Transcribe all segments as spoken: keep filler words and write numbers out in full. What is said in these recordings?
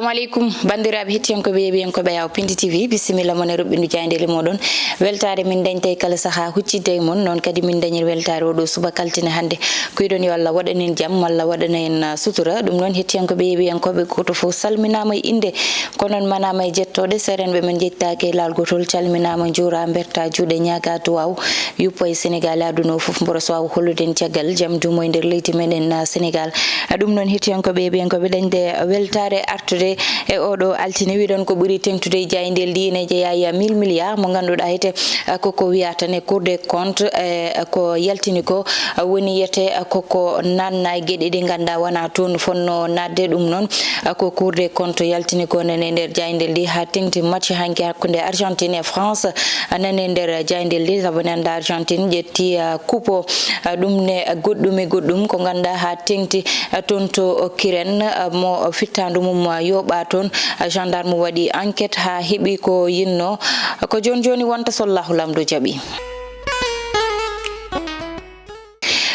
Assalamu aleykum, banndiraaɓe hettiyankooɓe, yeeɓiyankooɓe Yaw Pindi T V, bisimilla mon e roɓɓindu jaayndeeli mooɗon. Weltaare min dañta e kala sahaa huccitde e mon, noon kadi min dañir weltaare oɗo subaka altine hannde. Kuyɗon yo Allah waɗan en jam, Allah waɗana en, ah, sutura. Ɗum noon hettiyankooɓe, yeeɓiyankooɓe, gooto fof salminaama e innde, kono on manaama e jettooɗe. Seerenɓe men njettaaki e laal gootol, calminaama, njuuraa, mbertaa juuɗe, ñaagaa duwaaw, yuppo e Senegaal e aduna o fof, mboros waawa hollude en caggal jam duumo e nder leydi meɗen, ah, Senegaal. Ah, ɗum noon hettiyankooɓe, yeeɓiyankooɓe, dañde weltaare artude e oɗo altine. Wiɗon ko ɓuri teŋtude e jaayndeeli ɗi ene jeyaa e mille milliards mo ngannduɗaa hete, ah, koko wiyaa tan e Cour des comptes, eh, ko yaltini ko, ah, woni yete, ah, koko naatna e geɗe ɗe ngannduɗaa wonaa toon fotnoo naatde. Ɗum noon, ah, ko Cour des comptes yaltini ko nane e nder jaayndeeli ɗi haa teŋti match hanki hakkunde Argentine e France. Ah, nane e nder jaayndeeli ɗi, sabu nannda Argentine ƴetti, ah, coupe o, ah, ɗum ne, ah, goɗɗum e goɗɗum ko ngannduɗaa haa teŋti, ah, toon to Kirène, ah, mo fittaandu mum, ah, yooɓaa toon. Ah, gendarme waɗi enquête haa heɓi ko yinnoo. Ko jooni jooni wonta so Allahu Laamɗo jaɓi.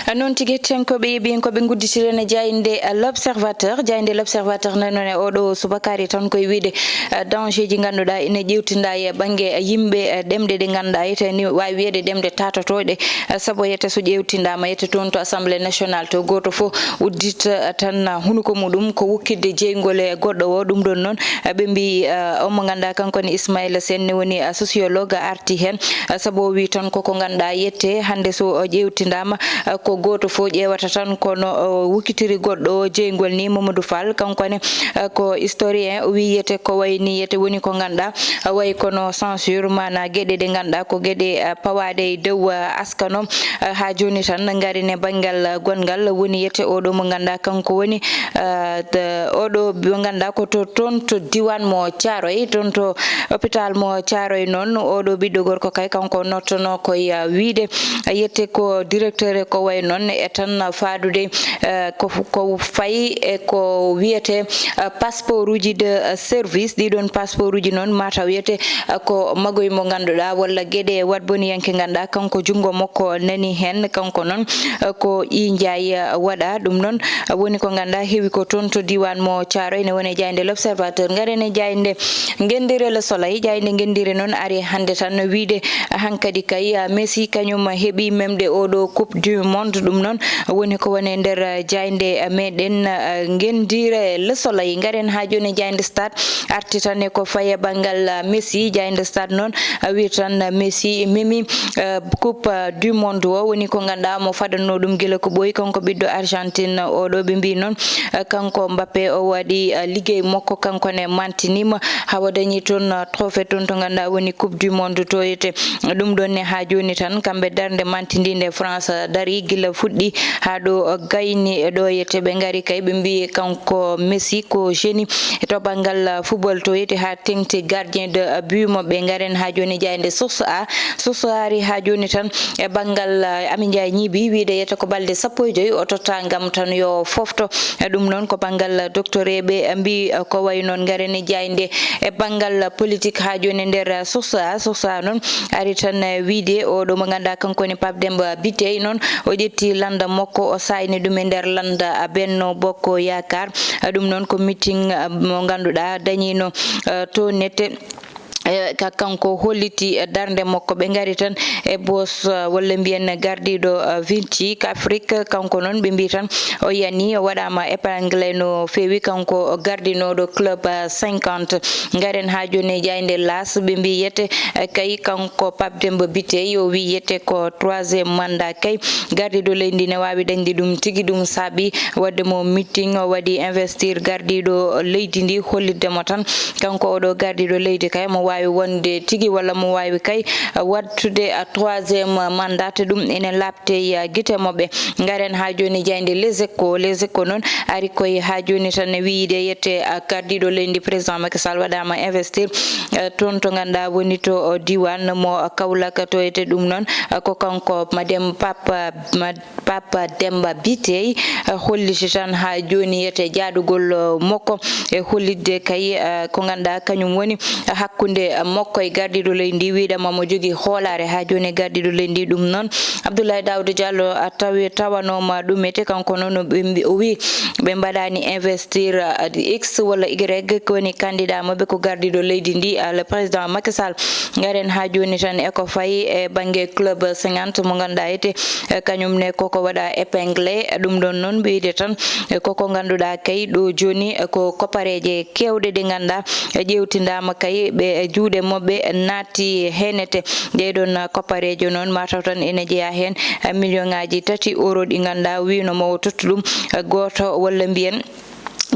Ah, noon tigi hettiyankooɓe, yeeɓiyankooɓe, ngudditiren e jaaynde, ah, L'Observateur. Jaaynde L'Observateur nde noon e oɗo subaka ari tan koye wiide, ah, danger ji ngannduɗaa ene ƴeewtinda e ɓannge, ah, yimɓe, ah, ɗemɗe ɗe ngannduɗaa ete ni waawi wiyeede ɗemɗe taatotooɗe, ah, sabu yete so ƴeewtindaama yete toon to Assemblée nationale to gooto fof uddit, ah, tan, ah, hunuko muɗum ko wukkitde jeyngol e goɗɗo o. Ɗum ɗoon noon, ah, ɓe mbiyi, ah, omo ngannduɗaa kanko ne Ismaïla Sène ne woni, ah, sociologue arti heen, ah, sabu o wii tan koko ngannduɗaa yette hannde so, ah, ƴeewtindaama, ah, ko gooto fof ƴeewata tan kono o wukkitiri goɗɗo o jeyngol ni Mamadou Fall, kanko ne, ah, ko historien, o wii yete ko wayi ni yete woni ko ngannduɗaa, ah, wayi kono censure, maanaa geɗe ɗe ngannduɗaa ko geɗe, ah, pawaaɗe e dow, ah, askano, ah, haa jooni tan ngaren e banngal, ah, gonngal woni yete oɗo mo ngannduɗaa kanko woni, ah, de-, oɗo mo ngannduɗaa ko to, toon to diiwaan mo Thiaroye, toon to hôpital mo Thiaroye noon, oɗo ɓiɗɗo gorko kay kanko nottono koye, ah, wiide, ah, yette ko directeur e ko wayi noon e tan faadude, ah, ko, ko fayi e ko wiyete, ah, passeport uji de, ah, service. Ɗiɗon passeport uji noon mataw yete, ah, ko magoy mo ngannduɗaa walla geɗe waɗboniyanke ngannduɗaa kanko junngo makko nani heen. Kanko noon, ah, ko ƴii njaay, ah, waɗa ɗum noon, ah, woni ko ngannduɗaa heewi ko toon to diiwaan mo Thiaroye, ene woni e jaaynde L'Observateur. Ngaren e jaaynde Ngenndire Le Soleil. Jaaynde Ngenndire noon ari hannde tan wiide hankadi kay, ah, Messi kañum heɓi memde oɗo Coupe du Monde. Ɗum noon woni ko woni e nder, ah, jaaynde, ah, meɗen, ah, Ngenndire Le Soleil. Ngaren haa jooni e jaaynde Stade arti tan e ko faye banngal, ah, Messi. Jaaynde Stade noon, ah, wi tan, ah, Messi memi, ah, Coupe, ah, du Monde o, woni ko ngannduɗaa mo fadanno ɗum gila ko ɓooyi, kanko ɓiɗɗo Argentine oɗo. Ɓe mbi noon, ah, kanko Mbappé o waɗi, ah, liggey makko, kanko ne mantiniima hawa dañi toon, ah, trophée toon to ngannduɗaa woni Coupe du Monde to yete. Ɗum ɗoon ne haa jooni tan kamɓe darnde mantindinde France, ah, dari gila fuɗɗi haa ɗo, ah, gayni e ɗo yete. Ɓe ngari kay ɓe mbi kanko Messi ko génie to banngal, ah, football to yete haa teŋti gardien de, ah, but mo. Ɓe ngaren haa jooni jaaynde Source A. Source A ari haa jooni tan e banngal, ah, Amy Ndiaye Gniby wiide yete ko balɗe sappo e joy o totta ngam tan yo fofto. Eh, ɗum noon ko banngal docteur eɓe mbi, eh, ko wayi noon ngaren e jaaynde e banngal politique haa jooni e nder, eh, Source A. Source A noon ari tan, eh, wiide oɗo mo ngannduɗaa kanko woni Pape Demba Bitèye noon o ƴetti lannda makko o saayni ɗum e nder lannda, ah, Benno Bokk Yaakaar. Eh, ɗum noon ko meeting, ah, mo ngannduɗaa dañiino, eh, to nette. Eh, ka-, kanko holliti, eh, darnde makko. Ɓe ngari tan e boss, eh, walla mbiyen gardiiɗo, eh, Vinci Afrique. Kanko noon ɓe mbi tan o yani, o waɗaama épinglé no feewi. Kanko gardinooɗo club, eh, cinquante. Ngaren haa jooni e jaaynde L'As, ɓe mbi yete, eh, kay kanko Pape Demba Bitèye o wi yete ko troisième mandat kay. Gardiiɗo leydi ne waawi dañde ɗum tigi, ɗum saabi waɗde mo meeting, o waɗi investir gardiiɗo leydi ndi, hollitde mo tan kanko oɗo gardiiɗo leydi kay mo waawi wonde tigi walla mo waawi kay waɗtude, a, troisième mandat. Te ɗum ene laaɓte, a, gite moɓɓe. Ngaren haa jooni jaaynde Les Échos. Les Échos noon ari koye haa jooni tan e wiyde yette, a, gardiiɗo leydi président Macky Sall waɗaama investir, a, toon to ngannduɗaa woni to, o, diiwaan mo Kaolack to. Ete ɗum noon, a, ko kanko Madame Papa, Mad-, Papa Demba Bitèye, eh, holliti tan haa jooni yete jaaɗugol, eh, makko e hollitde kay, eh, ko ngannduɗaa kañum woni hakkunde mokko e gardiiɗo leydi ndi, wiide ma mo jogii hoolaare haa jooni e gardiiɗo leydi ndi. Ɗum noon, Abdoulaye Daouda Diallo a tawi, tawanooma ɗum ete, kanko noon o ɓe mbi-, o wii ɓe mbaɗaani investir, ah, X walla Y, ko woni candidat maɓɓe ko gardiiɗo leydi ndi, ah, le président Macky Sall. Ngaren haa jooni tan e ko fayi e bannge club cinquante mo ngannduɗaa ete, eh, kañum ne koko waɗa épinglé. Ɗum ɗon noon mbiyde tan, eh, koko ngannduɗaa kay ɗo jooni, eh, ko koppareeje keewɗe ɗe ngannduɗaa, eh, ƴeewtindaama kay ɓe, eh, juuɗe maɓɓe naati heen ete. Ɗee ɗoon, eh, koppareeje noon mataw tan ene jeyaa heen, eh, million ŋaaji tati euro ɗi ngannduɗaa wiino mo o tottu ɗum, eh, gooto walla mbiyen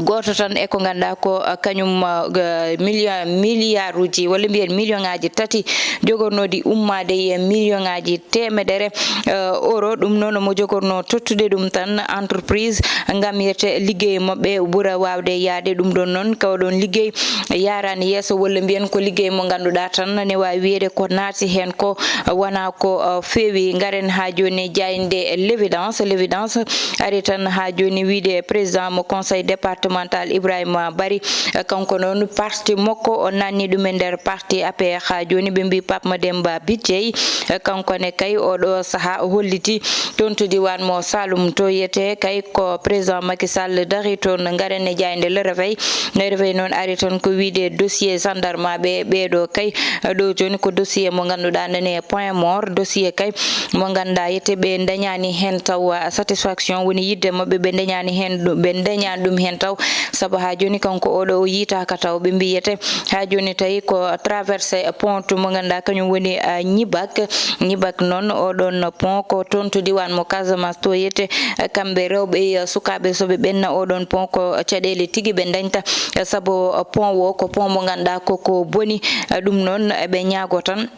gooto tan e ko ngannduɗaa ko, uh, kañum, uh, ga-, million, milliard uji, walla mbiyen million ŋaaji tati jogornooɗi ummaade e million ŋaaji teemedere, uh, euro. Ɗum noon omo jogornoo tottude ɗum tan entreprise ngam yete liggey maɓɓe ɓura waawde yahde. Ɗum ɗon noon ko ɗon liggey yahraani yeeso, walla mbiyen ko liggey mo ngannduɗaa tan ne waawi wiyeede ko naati heen ko, uh, wonaa ko, uh, feewi. Ngaren haa jooni jaaynde L'Évidence. L'Évidence ari tan haa jooni wiide président mo conseil départemental Ibrahima Bari, eh, kanko noon parti makko o nanni ɗum e nder parti A P R haa jooni, ɓe mbi Pape Mademba Bitèye, eh, kanko ne kay oɗo sahaa o holliti toon to diiwaan mo Saloum to yete kay ko président Macky Sall dari toon. Ngaren e jaaynde Le Réveil. Le Réveil noon ari tan ko wiide dossier gendarme ɓe ɓeeɗo kay, eh, ɗo jooni ko dossier mo ngannduɗaa nani e point mort, dossier kay mo ngannduɗaa yete ɓe dañaani heen taw, ah, satisfaction, woni yidde maɓɓe ɓe dañaani heen ɗum, ɓe dañaani ɗum heen taw, sabu haa jooni kanko oɗo o yiitaaka taw ɓe mbiyete. Haa jooni tawi ko traversé pont mo ngannduɗaa kañum woni, ah, Ñibak. Ñibak noon oɗon pont ko toon to diiwaan mo Casamance to yete, ah, kamɓe rewɓe e sukaaɓe so ɓe ɓenna oɗon pont ko caɗeele tigi ɓe dañta, ah, sabu, ah, pont o ko pont mo ngannduɗaa ko, ko boni, ah, ɗum noon eɓe ñaago tan.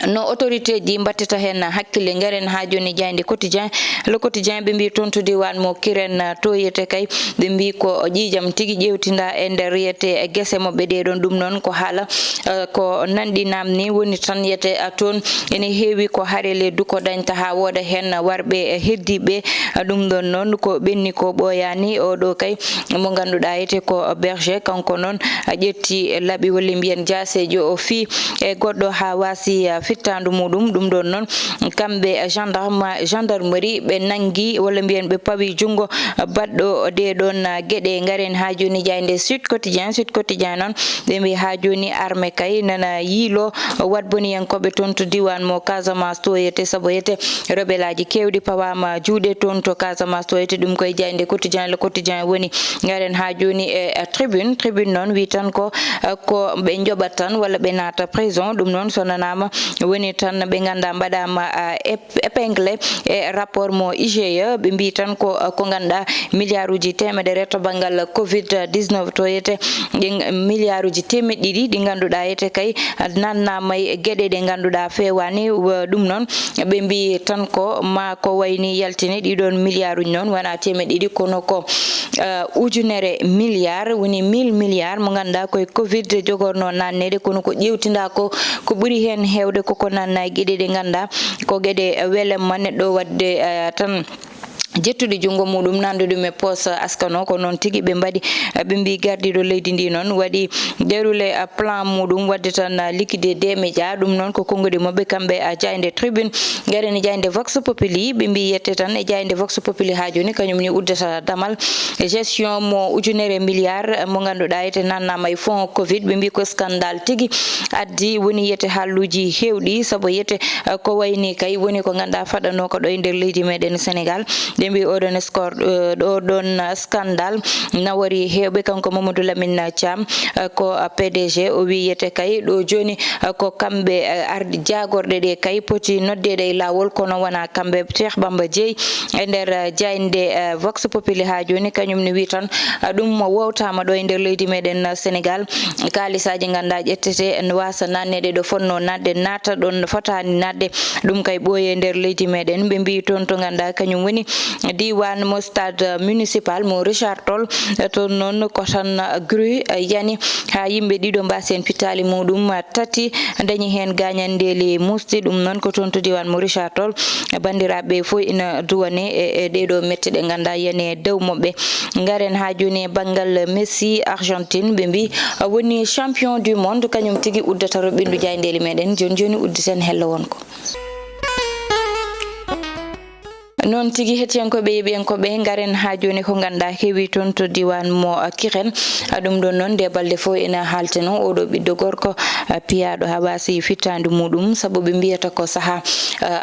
No autorité ji mbattita heen hakkille. Ngaren haa jooni jaaynde Quotidien. Le Quotidien ɓe mbi toon to diiwaan mo Kirène, ah, to yete kay ɓe mbi ko ƴiiƴam tigi ƴeewtinda e nder yete gese maɓɓe ɗee ɗoon. Ɗum noon ko haala, ah, ko nanɗi naamni woni tan yete, ah, toon ene heewi ko harele duko dañta haa wooda heen warɓe, eh, heddiiɓe. Ah, ɗum ɗoon noon ko ɓenni ko ɓooyaani. Oɗo kay mo ngannduɗaa yete ko berger, kanko noon a ƴetti laɓi walla mbiyen jaaseejo o fii e goɗɗo haa waasi, ah, fittaandu muɗum. Ɗum ɗoon noon kamɓe gendarme, gendarmerie ɓe nanngi walla mbiyen ɓe pawi junngo baɗɗo ɗee ɗoon, ah, geɗe. Ngaren haa jooni jaaynde Sud Quotidien. Sud Quotidien noon ɓe mbi haa jooni armée kay nana yiilo waɗboniyankooɓe toon to diiwaan mo Casamance to yete, sabu yete rebelaaji keewɗi pawaama juuɗe toon to Casamance to yete. Ɗum koye jaaynde Quotidien. Le Quotidien woni. Ngaren haa jooni e, e tribune. Tribune noon wi tan ko, eh, ko ɓe njoɓat tan walla ɓe naata prison. Ɗum noon so nanaama woni tan ɓe ngannduɗaa mbaɗaama, ah, ép-, épinglé e rapport mo I G E. Ɓe mbi tan ko, eh, ko ngannduɗaa milliard uji teemedere to banngal covid dix-neuf to yete ɗin milliard uji teemeɗɗe ɗiɗi ɗi ngannduɗaa yete kay nannaama e geɗe ɗe ngannduɗaa feewaani. Wa-, ɗum noon ɓe mbi tan ko ma ko wayni yaltini ɗiɗon milliard uji noon wona teemeɗɗe ɗiɗi kono ko, eh, ujunere milliard woni mille milliard mo ngannduɗaa koye covid jogorno nanneede, kono ko ƴeewtinda ko, ko ɓuri heen heewde koko nanna e geɗe ɗe ngannduɗaa ko geɗe welemma neɗɗo waɗde, eh, tan jettude junngo muɗum, nandude ɗum e poos askano. Ko noon tigi ɓe mbaɗi, ɓe mbi gardiiɗo leydi ndi noon waɗi déroulé, a, plan muɗum waɗde tan, a, liquidé des médias. Ɗum noon ko konnguɗi maɓɓe kamɓe, a, jaaynde tribune. Ngaren e jaaynde vox populi, ɓe mbi yette tan e jaaynde vox populi haa jooni kañum ni uddata damal gestion mo ujunere milliard mo ngannduɗaa ete nannaama e fonds covid. Ɓe mbi ko scandale tigi addi woni yete haalluuji heewɗi, sabu yete, eh, ko wayni kay woni ko ngannduɗaa faɗanoo ko ɗo e nder leydi meɗen Sénégal. Ɓe mbi oɗon score, eh, ɗo ɗon scandale nawori heewɓe. Kanko Mamadou Lamine Thiam, eh, ko, eh, P D G, o wi yete kay ɗo jooni, eh, ko kamɓe, eh, ardi jaagorɗe ɗe kay poti noddeede e laawol, kono wona kamɓe. Cheikh Bamba Dièye e nder, eh, jaaynde, eh, Vox Populi haa jooni, kañum ne wi tan, eh, ɗum wowtaama ɗo e nder leydi meɗen, eh, Sénégal. Kaalisaaji ngannduɗaa ƴettete, n-, waasa nanneede ɗo fotnoo naatde, naata ɗon fotaani naatde. Ɗum kay ɓooyi e nder leydi meɗen. Ɓe mbi toon to ngannduɗaa kañum woni, diiwaan mo stade municipal mo Richard Toll. Toon noon ko tan grue yani haa yimɓe ɗiɗo mbaasi heen pittaali muɗum tati, dañi heen gaañanndeeli muusɗi. Ɗum noon ko toon to diiwaan mo Richard Toll. Banndiraaɓe fof ina duwane e, e ɗee ɗoo mette ɗe ngannduɗaa yani e dow maɓɓe. Ngaren haa jooni e banngal Messi, Argentine, ɓe mbi woni champion du monde, kañum tigi uddata Roɓɓindu jaayndeeli meɗen. Jooni jooni udditen hello wonko. Noon tigi, hettiyankooɓe, yeeɓiyankooɓe, ngaren haa jooni ko ngannduɗaa heewi toon to diiwaan mo Kiren. Ɗum ɗoon noon, nde balɗe fof ina haalteno oɗo ɓiɗɗo gorko piyaaɗo haa waasi fittaandu muɗum, sabu ɓe mbiyata ko sahaa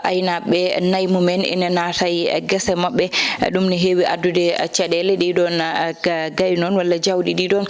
aynaaɓe nayi mumen ina naata e gese maɓɓe. Ɗum ne heewi addude caɗeele ɗi ɗoon ga-, gayi noon walla jawɗi ɗi ɗoon.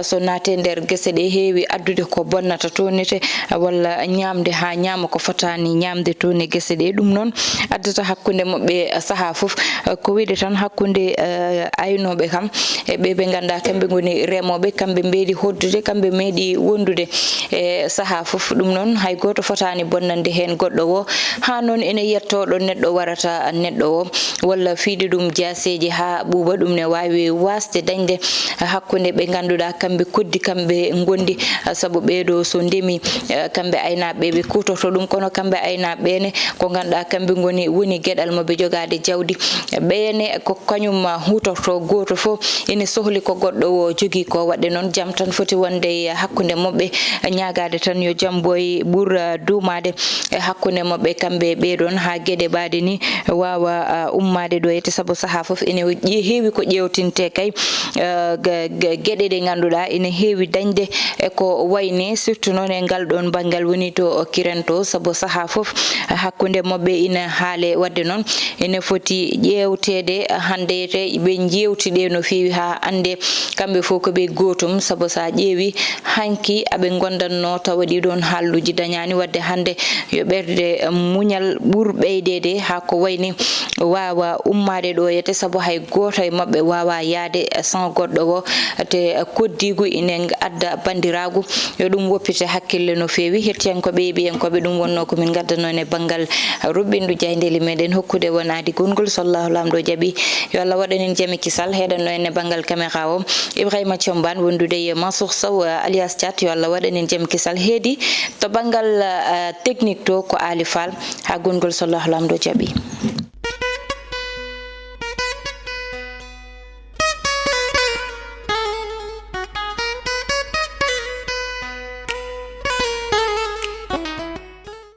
So naate nder gese ɗe, heewi addude ko bonnata, toonnete, walla ñaamde haa ñaama ko fotaani ñaamde toon e gese ɗe. Ɗum noon addata hakkunde maɓɓe sahaa fof, eh, ko wiyde tan hakkunde, eh, aynooɓe kam e ɓe ɓe ngannduɗaa kamɓe ngoni remooɓe, kamɓe mbeeɗi hoɗdude, kamɓe meeɗi wondude e sahaa fof. Ɗum noon hay gooto fotaani bonnande heen goɗɗo o, haa noon ene yettoo ɗo neɗɗo warata neɗɗo o, walla fiyde ɗum jaaseeji haa ɓuuɓa, ɗum ne waawi waasde dañde hakkunde ɓe ngannduɗaa kamɓe koddi, kamɓe ngondi, sabu ɓee ɗoo so ndemi, eh, kamɓe aynaaɓe ɓe kuutorto ɗum, kono kamɓe aynaaɓe ɓe ne ko ngannduɗaa kamɓe ngoni, woni geɗal maɓɓe jogaade jawdi. Ɓee ne ko kañum huutorto, gooto fof ene sohli ko goɗɗo o jogii ko. Waɗde noon, jam tan foti wonde e hakkunde maɓɓe, ñaagaade tan yo jam ɓooy ɓur, eh, duumaade e hakkunde maɓɓe kamɓe ɓee ɗoon, haa geɗe ɓaade ni waawa, ah, ummaade ɗo etee, sabu sahaa fof ene ƴe-, heewi ko ƴeewtintee kay, ah, ge-, ge-, geɗe ɗe ngannduɗaa ene heewi dañde e ko wayni, surtout noon e ngal ɗoon banngal woni to Kiren to, sabu sahaa fof hakkunde maɓɓe ina haale. Waɗde noon, ene foti ƴeewteede hannde, te ɓe njeewti ɗe no feewi haa annde kamɓe fof ko ɓe gootum, sabu so a ƴeewi hanki aɓe ngondanno tawa ɗi ɗoon haalluuji dañaani. Waɗde hannde yo ɓerɗe muñal ɓur ɓeydeede haa ko wayni waawa ummaade ɗo etee, sabu hay gooto e maɓɓe waawa yahde sans goɗɗo o, te koddiigu ine adda banndiraagu. Yo ɗum woppite hakkille no feewi. Hettiyankooɓe, yeeɓiyankooɓe, ɗum wonnoo ko min ngaddanoo e banngal ruɓɓindu jaayndeeli meɗen hokkude wonaade gongol. So Allahu Laamɗo jaɓi, yo Allah waɗan en jam e kisal. Heɗanno en e banngal caméra o, Ibrahima Thiombane, wondude e Mansour Sow, eh, alias Thiat. Yo Allah waɗan en jam e kisal. Heedi to banngal, eh, technique to ko Ali Fall. Haa gongol, so Allahu Laamɗo jaɓi.